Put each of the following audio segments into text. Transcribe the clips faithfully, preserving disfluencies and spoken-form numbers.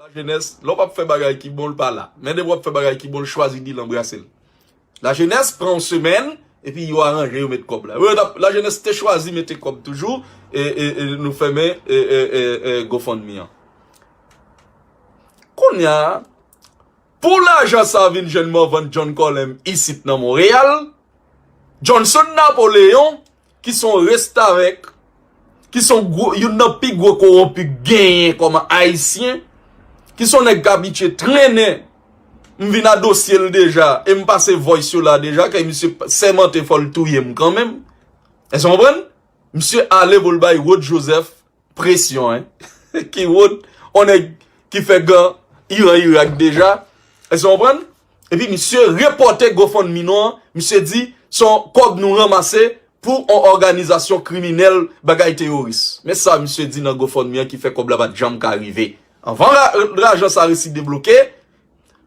Lajenès, lè w p ap fè bagay ki bon, l pa la. Men depi w ap fè bagay ki bon, l chwazi di l anbrase l. Lajenès pran yon semèn, epi yo aranje, yo met kòb la. Yo t ap, lajenès te chwazi mete kòb toujou, e, e, e nou fèmen e, e, e, e, GoFundMe an. Kounye a, pou lajan sa vin jwenn Morvan John Colem isit nan Monreyal, Johnson Napoleon, ki se yon restavèk, ki se yon gwo, youn nan pi gwo kowonpi k genyen kòm Ayisyen, ki se yon nèg k abitye trennen, m vin a dosye l deja, e m pase voice yo la deja, ke misye sèmante fò l touye m kanmenm. Èske w konprann? Misye ale pou l bay Rod Joseph presyon, en. Ki Rod, yon nèg ki fè gan Iran Irak deja. Èske w konprann? Epi misye repòte GoFundMe nou an, misye di, se yon kòb nou ranmase pou yon òganizasyon kriminèl, bagay teyoris. Men sa misye di nan GoFundMe an ki fè kòb la pa t janm ka rive. Anvan la, lajan sa resi debloke,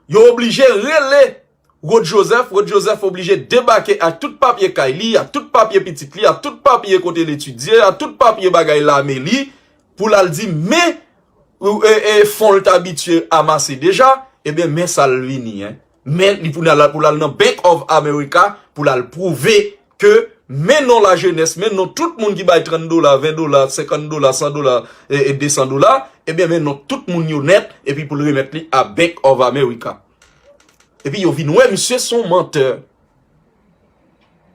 yo oblije rele Rod Joseph, Rod Joseph oblije debake ak tout papye kay li, ak tout papye pitit li, ak tout papye kote l etidye, ak tout papye bagay lame li, pou l al di, men, e, e, fon l t abitye amase deja, ebyen, men sa l vini, en. Men li pou l al, pou l al nan Bank of America, pou l al pwouve ke men non lajenès, men non tout moun ki bay trant dola, ven dola, senkant dola, san dola, e, e de san dola, ebyen, men non tout moun yo nèt, epi pou l remèt li a Bank of America. Epi yo vin wè misye se yon mantè.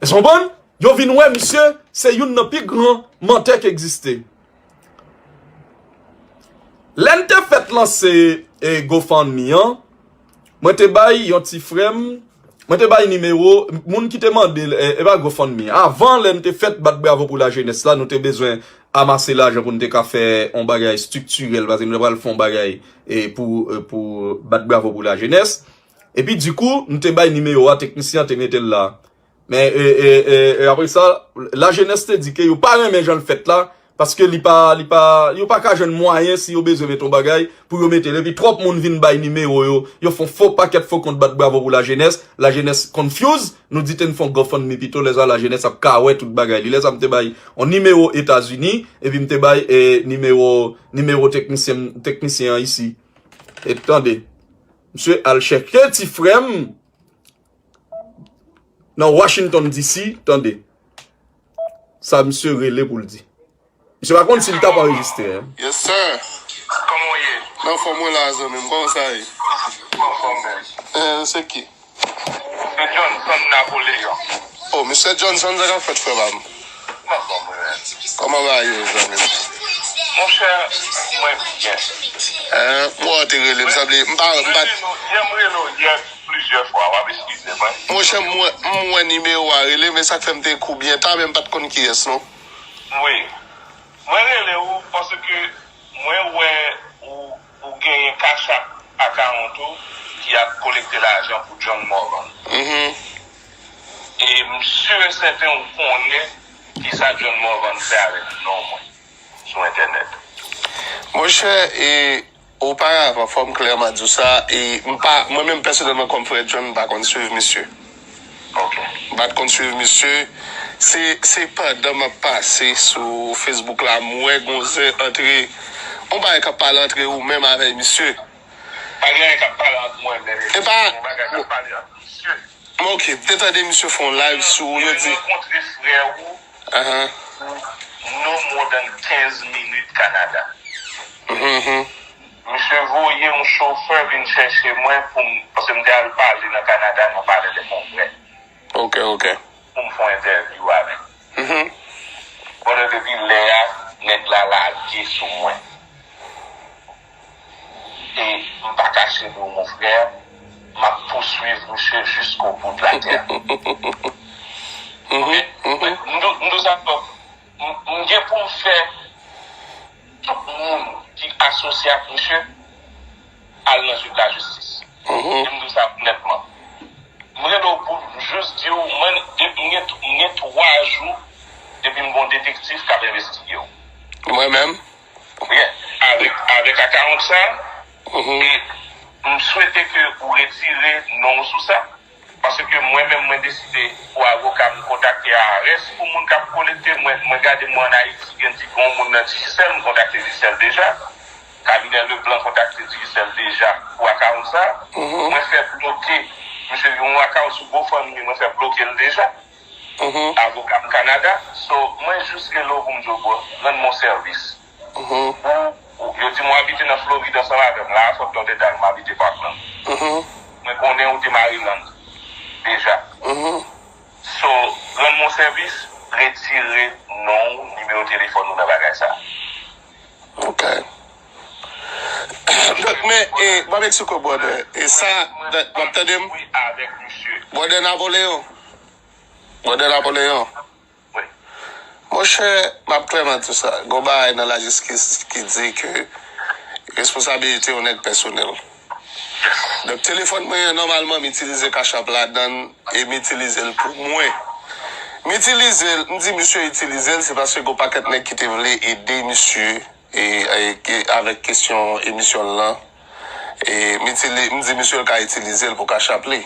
Èske w konprann? Yo vin wè misye se youn nan pi gran mantè k egziste. Lè n te fèt lanse e, GoFundMe an, mwen te bay yon ti frè m, mwen te bay nimewo moun ki te mande l, e, e pa GoFundMe. Avan, lè n te fèt bat bravo pou lajenès la, nou te bezwen amase lajan pou n te ka fè yon bagay estriktirèl, paske nou te pral fè yon bagay e, pou, e, pou bat bravo pou lajenès. Epi, dikou, m te bay nimewo a, teknisyen an te mete l la. Men, e, e, e, e apre sa, lajenès te di ke yo pa renmen jan l fèt la, paske li pa, li pa, yo pa ka jwenn mwayen si yo bezwen mete yon bagay pou yo mete l. Epi twòp moun vin bay nimewo yo, yo fè yon fo pakèt fo kont bat bravo pou lajenès, lajenès confuse, nou di te n fè yon GoFundMe pito, lè sa lajenès ap ka wè tout bagay li. Lè sa m te bay yon nimewo Etazini, epi m te bay e, nimewo, nimewo teknisyen, teknisyen an isi. E tande, misye al chèche ti frè m nan Washington D C, tande. Sa misye rele pou l di. Misye pa konn si l t ap anrejistre, en. Yes, sir. Kòman w ye? Nan fòm mwen la, zanmi m. Kòman sa ye? Anfòm, men. Eh, se ki? Se Johnson Napoleon. Oh, Misye Johnson, sa k ap fèt, frè pa m? Anfòm, wi, men. Kòman bagay yo, zanmi m? Monchè, mwen byen. Eh, mwen te rele m, sanble, m pa, m pa. Mwen rele w yè, m rele w yè plizyè fwa, w ap eskize mwen. Monchè, mwen, m wè nimewo a rele, men sa k fè m te kou byen ta, men m pa t konn kiyès, non. Wi. Mwen rele w paske mwen wè ou, ou genyen Cash App account ou ki ap kolekte lajan pou John Morvan. Mhm. E m si e sèten ou konnen kisa John Morvan fè avèk non mwen sou entènèt. Monchè, e, oparavan, fò m klè, m a di w sa, e m pa, mwen menm pèsonèlman kòm frè John, m pa konn swiv misye. Ok. M pa t konn swiv misye. Se, se pandan m ap pase sou Facebook la, m wè gon zen antre, yon bagay k ap pale antre ou menm avèk misye. Pa gen anyen k ap pale ant mwen menm e misye. E pa yon bagay k ap pale ant misye. Bon, ok, m te tande misye fè yon live sou, yo di. Mwen rankontre frè ou, ahan, pou no more than kenz minit Kanada. Mhm. Misye voye yon chofè vin chèche mwen pou m, paske m te al pale nan Kanada, nan Palais des Congrès. Ok, ok. Pou m fè yon entèvyou avè l. Mhm. Pandan depi lè a, nèg la lage sou mwen. E m pa kache di w, mon frè, m ap pouswiv misye jusqu'au bout de la terre. Mhm, mhm. M di w, m di w sa, m, m gen pou m fè tout moun ki asosye ak misye al nan zye lajistis. Mhm. E m di w sa nètman. M rele w pou m jis di w, mwen, de, m gen, m gen twa jou depi m gen yon detektif k ap envestige w. Mwen menm? Wi, avèk, avèk akawont sa, mhm, e m swete ke ou retire non w sou sa. Paske mwen menm, mwen deside pou avoka m kontakte I R S, pou moun k ap kolekte, mwen, mwen gade mwen ann Ayiti, gen di gen yon moun nan Digicel, m kontakte Digicel deja. Kabinè Leblanc kontakte Digicel deja pou akawont sa. Mwen fè bloke misye yon akawont sou GoFundMe, mwen fè bloke l deja. Avoka m Kanada. So, mwen jis rele w pou m di w, bro, rann mwen sèvis. Ou, ou, yo di m w abite nan Florid ansanm avè m. La a, Fort Lauderdale, m abite Parkland. Mwen konnen ou te Maryland deja. So, rann mwen sèvis, retire non w, nimewo telefòn ou nan bagay sa. Ok. Donk, men, e, ban m eksplike w, brother. E sa, w ap tande m? Wi, avèk misye. Brother Napoleon. Brother Napoleon. Wi. Monchè, m ap klèman di w sa. Gon bagay nan lajistis ki di ke responsabilite yon nèg pèsonèl. Donk, telefòn mwen an, nòmalman, m itilize Cash App ladan l e m itilize l pou mwen. M itilize l, m di misye itilize l, se paske gon pakèt nèg ki te vle ede misye e, e, e avèk kesyon emisyon l lan. E, m itili-, m di misye l ka itilize l pou Cash App li.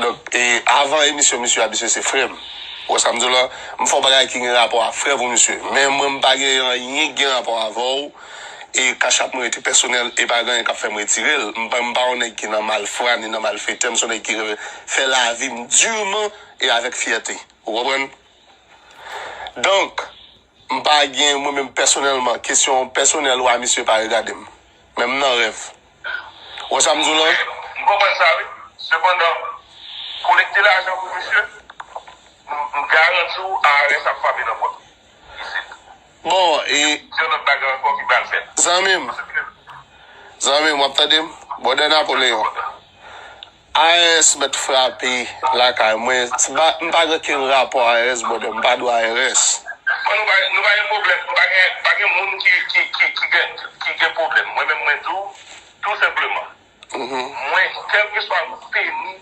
Donk, e, avan emisyon misye a, misye se frè m. Ou wè sa m di w la? M fè yon bagay ki gen rapò a frè pou misye. Men mwen, m pa gen anyen ki gen rapò avè w. E Cash App mwen rete pèsonèl, e pa gen anyen k ap fè m retire l. M pa, m pa yon nèg ki nan malfwa, ni nan malfetè. M se yon nèg ki fè lavi m diman e avèk fyète. Ou konprann? Donk, m pa gen, mwen menm pèsonèlman, kesyon pèsonèl ou a misye pa regade m. Menm nan rèv. Ou wè sa m di w la? M konprann sa, wi. Sepandan, kolekte lajan pou misye, m, m garanti w, I R S ap frape nan pòt ou isit. Bon, e. Se yon lòt bagay ankò ki pral fèt. Zanmi m. Paske. Zanmi m, w ap tande m? Brother Napoleon. I R S mèt frape lakay mwen. Se pa, m pa gen okenn rapò I R S, brother. M pa dwe I R S. Bon, nou pa, nou pa gen pwoblèm. Nou pa gen, pa gen moun ki, ki, ki, ki gen, ki gen pwoblèm. Mwen menm, mwen di w, tou senpleman. Mwen, kèlkeswa peni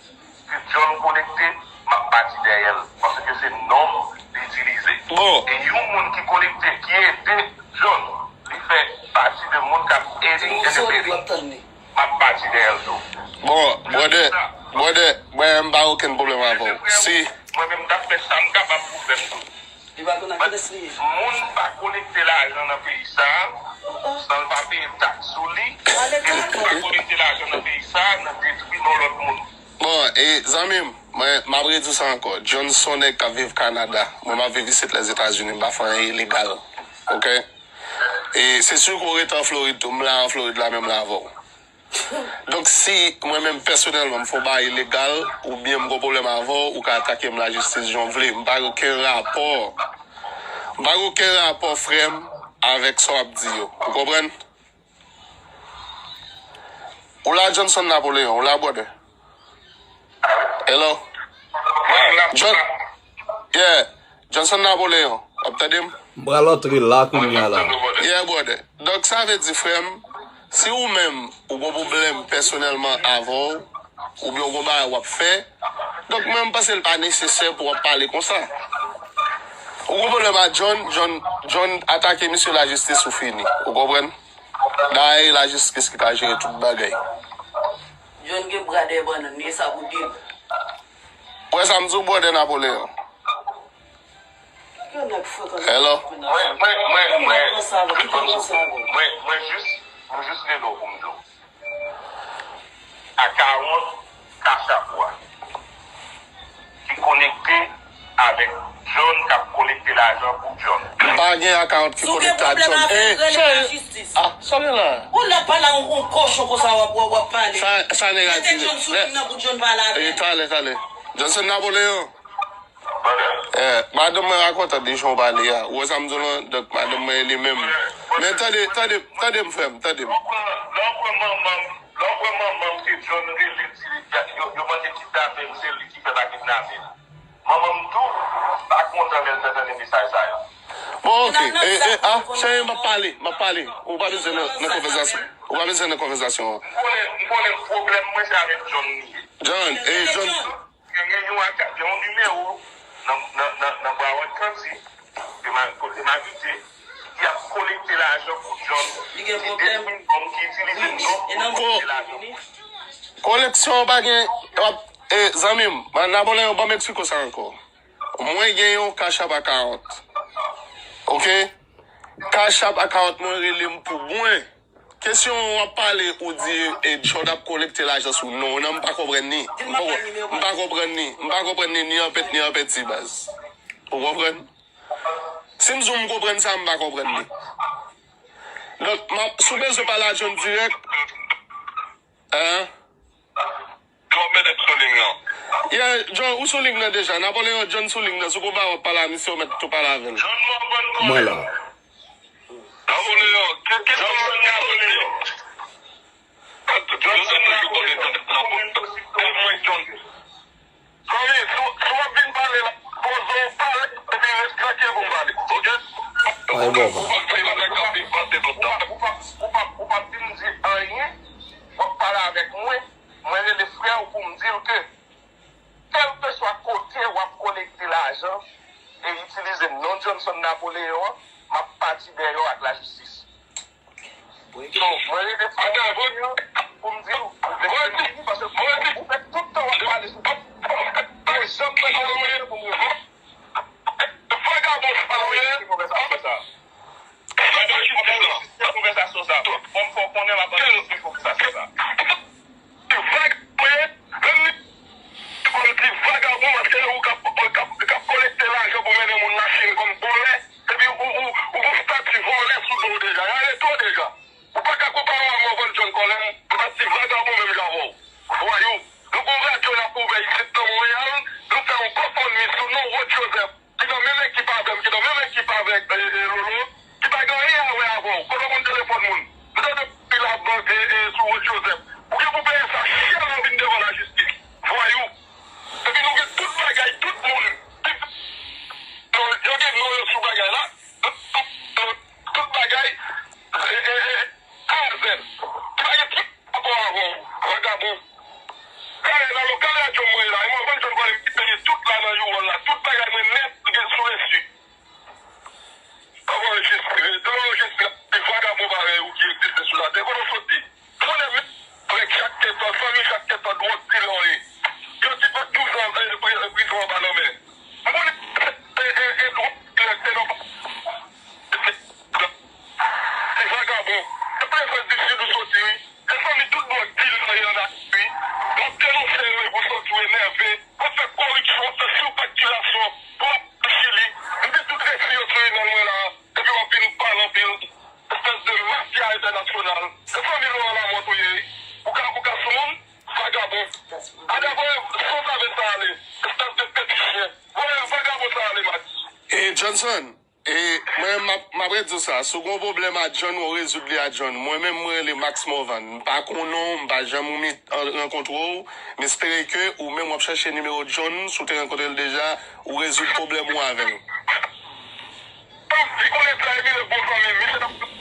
ke John konekte, m ap pati dèyè l. Paske se non m li itilize. Bon. E yon moun ki konekte, ki ede John, li fè pati de moun k ap ede entèpele. M ap pati dèyè l tou. Bon, brother, brother, mwen, m pa okenn pwoblèm avè w. Si. Mwen menm, m t ap fè sa m kapab pou frè m tou. Li pa konn nan kilès li ye. Moun pa kolekte lajan nan peyi sa a san l pa peye taks sou li. E moun pa kolekte lajan nan peyi sa a nan detwi non lòt moun. Bon, e zanmi m, mwen, m ap redi w sa ankò. John se yon nèg k ap viv Kanada. Mwen, m ap viv isit Lèzetazini. M pa fè anyen ilegal. Oke? E se si w rete an Florid tou, m la an Florid la menm la avè w. Donk, si mwen menm pèsonèlman m fè yon bagay ilegal, oubyen m gen pwoblèm avè w, ou ka atake m lajistis jan w vle. M pa gen okenn rapò. M pa gen okenn rapò, frè m, avèk sa w ap di yo. Ou konprann? Ou la, Johnson Napoleon? Ou la, brother? Hello? John, yeah. Johnson Napoleon, w ap tande m? M pral antre la kounye a la. Yeah, brother. Donk, sa vle di, frè m, si ou menm, ou gon pwoblèm pèsonèlman avè w, oubyen ou gon bagay w ap fè, donk, mwen, m panse l pa nesesè pou w ap pale konsa. Ou gon pwoblèm a John, John, John atake misye lajistis, ou fini. Ou konprann? Dayè, lajistis ki ka jere tout bagay. John gen bra dèyè bannann, li sa pou di l. Ou wè sa m di w, brother Napoleon? Hello? Mwen, mwen, mwen, mwen, mwen, mwen jis, mwen jis rele w pou m di w. Akawont Cash App ou a ki konekte avèk John k ap kolekte lajan pou John. M pa gen akawont ki konekte ak John. Si w gen pwoblèm avè l, rele lajistis. Ah, sa gen la? Ou la pale a yon kochon konsa w ap, w ap, w ap pale. Sa, sa negatif. Mete John sou liy nan pou John pale avè l. Talè, talè. Johnson Napoleon. Eh, madanm mwen pa kontan de jan w pale a. Ou wè sa m di w lan? Donk, madanm mwen li menm. Men tande, tande, tande m, frè m, tande m. Lè w pran, lè w pran manman m, lè w pran manman m ke John rele, di li, yo, yo manke kidnape m, se li ki fè pa kidnape l. Manman m tou pa kontan lè l tande mesaj sa yo. Bon, ok. E, e, a, cheri, m ap pale, m ap pale. Ou pa bezwen nan, nan konvèsasyon. Ou pa bezwen nan konvèsasyon an. M konnen, m konnen pwoblèm mwen se avèk John li ye. John, e, John. Gen, gen yon aka-, gen yon nimewo nan, nan, nan, nan Broward County, ke m a, kote m abite, ki ap kolekte lajan pou John, ki detwi nonm, ki itilize nonm pou kolekte lajan. Koleksyon pa gen, w ap, e, zanmi m, Napoleon, ban m eksplike w sa ankò. Mwen gen yon Cash App account. Oke? Cash App account mwen rele m pou mwen. Kesyon w ap pale, ou di e, John ap kolekte lajan sou non w nan, m pa konprann li. M pa, m pa konprann li. M pa konprann li ni an pèt ni an pèti, baz. Ou konprann? Si m di w m konprann sa, m pa konprann li. Donk, m ap, si w bezwen pale a John dirèk, hein? John mèt sou ling nan. Yeah, John, ou sou ling nan deja. Napoleon, John sou ling nan. Si w konprann w ap pale a misye, w mèt tou pale avè l. John Morvan Mwen la. Napoleon, ki, ki John Napoleon? John Napoleon. John Napoleon. Zanmi, si w, si w ap vin pale la, poze w pale, epi ret trankil pou m pale, oke? Ay, bon, bon. Ou p ap, ou p ap, ou p ap, ou p ap vin di anyen, w ap pale avèk mwen, mwen rele frè w pou m di l ke, kèlkeswa kote w ap kolekte lajan e itilize non Johnson Napoleon an, m ap pati dèyè w ak lajistis. So, mwen rete fò pou m di w, paske ou fè tout tan w ap pale sou mwen. Ou janm pran yon minit pou mwen. Vagabon sa ou ye. Anrejistre konvèsasyon sa. Fò m fè w konnen m ap anrejistre konvèsasyon sa. Vagabon ye. Menm li kòm ti vagabon, paske ou k ap, ou k ap, k ap kolekte lajan pou mennen moun Lachin kòm vòlè. Epi ou, ou, ou gon stati vòlè sou do w deja. Y arete w deja. Ou pa ka konpare w a Morvan John Colem, se pa ti vagabon menm jan avè w. Vwayou. Nou gon radyo n ap ouvè isit nan Monreyal, nou fè yon GoFundMe sou non Rod Joseph, ki nan menm ekip avè m, ki nan menm ekip avèk, e, e, Lolo, ki pa gen anyen a wè avè w. Kote w konn telefòn moun? Nou tande pil ap vanse, e, sou Rod Joseph. Ou gen pou peye sa chè lè w vin devan lajistis. Vwayou. Epi nou gen tout bagay, tout moun. Yo gen non yo sou bagay la. Tout bagay, e, e, e, a a zèd. Ki pa gen ti rapò avè w, vagabon. Gade nan lokal radyo mwen la, e mwen konn jwenn vòlè ki peye tout la nan U-Haul la, tout bagay mwen nèt, m gen sou resi. Anrejistre, anrejistre, se vagabon parèy ou ki egziste sou latè. Kote w soti? Konnen menm avèk Jacques Quinton, fanmi Jacques Quinton, dwòg dilè w ye. Yon ti pòt douz an, e, pri-, prizon anba lanmè. M konnen, e, e, e, dwòg dilè, se nan, se, se vagabon. Se prezans di Sid ou soti, wi. Se fanmi tout dwòg dilè yo ye ann Ayiti, wi. W ap denonse yo, epi w soti w enève. W ap fè koripsyon, w ap fè sirfaktirasyon, w ap Chili. M gen tout resi yo sou imèl mwen la, epi w ap vin pale anpil. Espès de mafya entènasyonal. Se fanmi Laurent Lamothe ou ye, wi. Ou ka, ou ka sou moun, vagabon. Adavò, san zave sa ale. Espès de peti chyen. Vòlè vagabon sa ale, Max. E Johnson, e mwen menm m ap, m ap redi w sa, si w gen yon pwoblèm a John, ou rezoud li a John. Mwen menm, mwen rele Max Morvan. M pa konnen w, m pa janm rankontre w, m espere ke ou menm w ap chèche nimewo John, si w te rankontre l deja, ou rezoud pwoblèm ou avè l. Di konnen sa, Emile, bon zanmi m, misye t ap